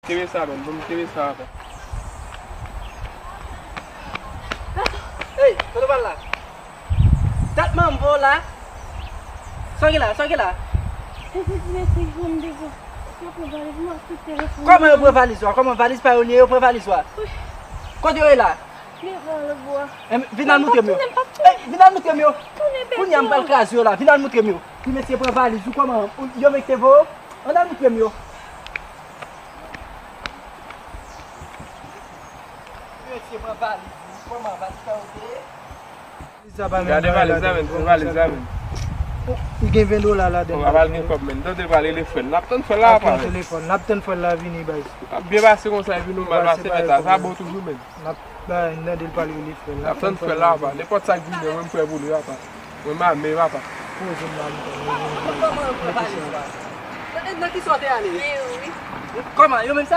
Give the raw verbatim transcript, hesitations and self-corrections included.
Kebe sa, menn. Ban m kebe sa, papa. Ey, kote w pral la? Dat manman w la. Sa w gen la? Sa w gen la? Se ti mesye ki pran m devan. Yo pran valiz mwen, tout telefòn. Kòman yo pran valiz ou a? Kòman valiz pa yo li ye, yo pran valiz ou a? Kote yo ye la? Devan lòt bò a. Em, vin al moutre m yo. Tounen, m p ap tounen. Ey, vin al moutre m yo. Tounen, bèt. Kounye a m pral kraze yo la. Vin al moutre m yo. Ti mesye pran valiz ou kòman? Yo mete vo. Ann al moutre m yo. Ti mesye pran valiz ou kòman? Valiz sa yo te ye? Valiz sa pa menm bagay ladan l. Gade valiz la, menn. Gade valiz la, menn. Li gen ven dola ladan l. Papa l gen kòb, menn. Tande pral rele frè l. N ap tann frè l la, papa, menn. N ap tann frè l la vini, baz. Ap byen pase konsa, epi nou mal pase fèt la. Sa bon toujou, menn. N ap bay, n tande l pral rele frè l. N ap tann frè l la, papa. Nenpòt sa k vini, mwen, m prè pou li, papa. Mwen, m ame, papa. Poze m la, m tann. Kòman yo pran valiz la? Nan ki sa w te ale? Kòman, yo menm sa?